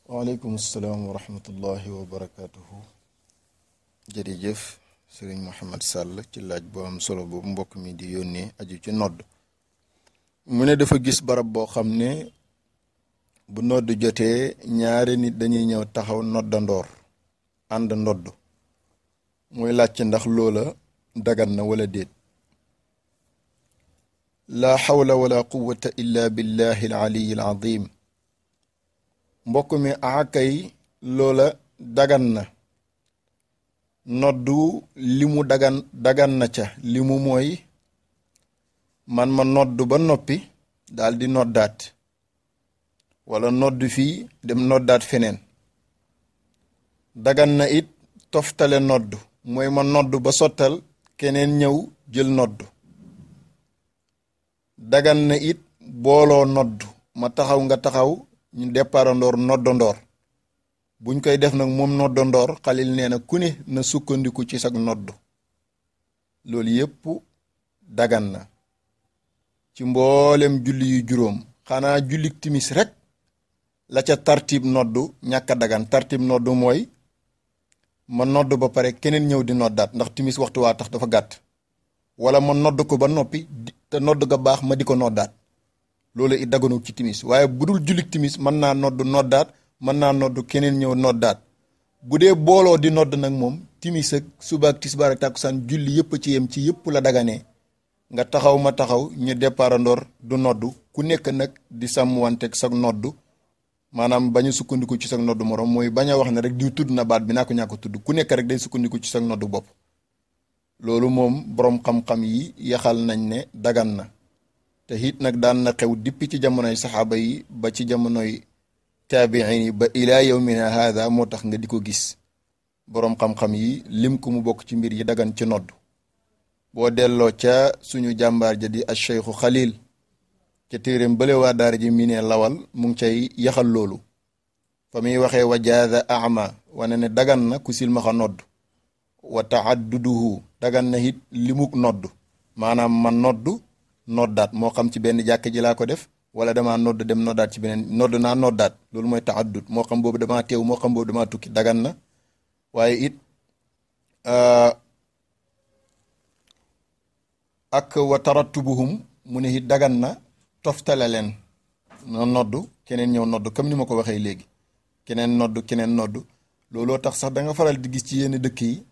waaleykum salaam wa rahmatullahi wa barakaatuhu. jërëjëf sëriñ Mouhamed Sall ci laaj bu am solo boobu mbokk mi di yónnee aju ci nodd. mu ne dafa gis barab boo xam ne bu nodd jotee ñaari nit dañuy ñëw taxaw noddandoor ànd nodd muy laajte ndax loola dagan na wala déet. laa xawla wala quwwata illa billahi al aliyi al azim. mbokk mi akay loola dagan na noddu li mu dagan na ca li mu mooy man ma noddu ba noppi daal di noddaat wala noddu fii dem noddaat feneen. dagan na it toftale noddu mooy ma noddu ba sottal keneen ñëw jël noddu. dagan na it booloo noddu ma taxaw nga taxaw ñu deparandoor noddandoor. buñ koy def nag moom noddandoor xalil nee na ku ne na sukkandiku ci sag noddu. loolu yépp dagan na ci mboolem julli yu juróom. xanaa jullik timis rek la ca tartib noddu ñàkk a dagan. tartib noddu mooy ma noddu ba pare keneen ñëw di noddaat ndax timis waxtu waa tax dafa gàtt, wala ma nodd ko ba noppi te nodd ga baax ma di ko noddaat. loolu it daganul ci timis. waaye bu dul jullik timis mën naa nodd noddaat, mën naa nodd keneen ñëw noddaat. bu dee booloo di nodd nag moom timis ak suba ak tisbaar ak tàkkusaan julli yëpp ci yem ci yëpp la daganee. nga taxaw ma taxaw ñu deparandoor du noddu ku nekk nag di sàmmwanteeg sag noddu, maanaam bañ a sukkandiku ci sag noddu morom mooy bañ a wax ne rek di tudd na baat bi naa ko ñàkk tudd. ku nekk rek day sukkandiku ci sag noddu bopp. loolu moom boroom xam-xam yi yaxal nañ ne dagan na te it nag daan na xew dippi ci jamonoy saxaaba yi ba ci jamonoy taabiin yi ba ilaa yawmina haada moo tax nga di ko gis. boroom xam-xam yi lim ko mu bokk ci mbir yi dagan ci nodd. boo delloo ca suñu jàmbaar ja di acheikhu xalil ca téeréem bële waa daara ji mi ne lawal mu ngi cay yaxal loolu fa muy waxee wa jaaza ama wane ne dagan na ku silmaxa nodd. wa taadduduhu dagan na it limuk nodd, maanaam man noddu noddaat moo xam ci benn jàkk ji laa ko def wala damaa nodd dem noddaat ci beneen nodd naa noddaat. loolu mooy taaddud moo xam boobu damaa teew moo xam boobu damaa tukki dagan na. waaye it ak wa tarattubuhum mu ne it dagan na toftale leen na noddu keneen ñëw noddu comme ni ma ko waxee léegi. keneen noddu looloo tax sax da nga faral di gis ci yenn dëkk yi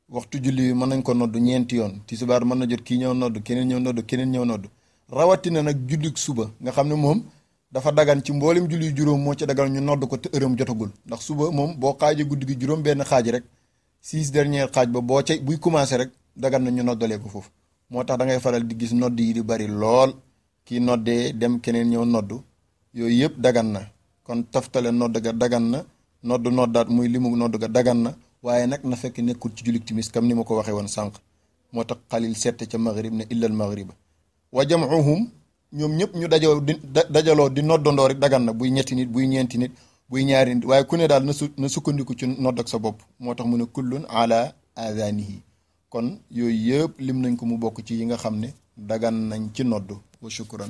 waxtu julli bi mën nañ ko noddu ñeenti yoon. tisbaar mën na jot kii ñëw noddu keneen ñëw noddu keneen ñëw noddu. rawatina nag jullik suba nga xam ne moom dafa dagan ci mboolem julli juróom moo ci dagan ñu nodd ko te ërëm jotagul. ndax suba moom boo xaajee guddi gi juróom benn xaaj rek 6 dernier xaaj ba boo ca buy commencé rek dagan na ñu noddalee ko foofu. moo tax da ngay faral di gis nodd yi di bari lool kii noddee dem keneen ñëw noddu yooyu yëpp dagan na. kon taftale nodd ga dagan na noddaat muy limu nodd ga dagan na. waaye nag na fekk nekkul ci jullit timis comme ni ma ko waxee woon sànq. moo tax xalil sette ca maghrib ne illal maghriba. wa jam'uhum ñoom ñëpp ñu dajaloo di noddandoo rek dagan na buy ñetti nit buy ñeenti nit buy ñaari nit waaye ku ne daal na sukkandiku ci nodd ak sa bopp. moo tax mu ne kullun ala adanihi. kon yooyu yëpp lim nañ ko mu bokk ci yi nga xam ne dagan nañ ci nodd. wa shukran.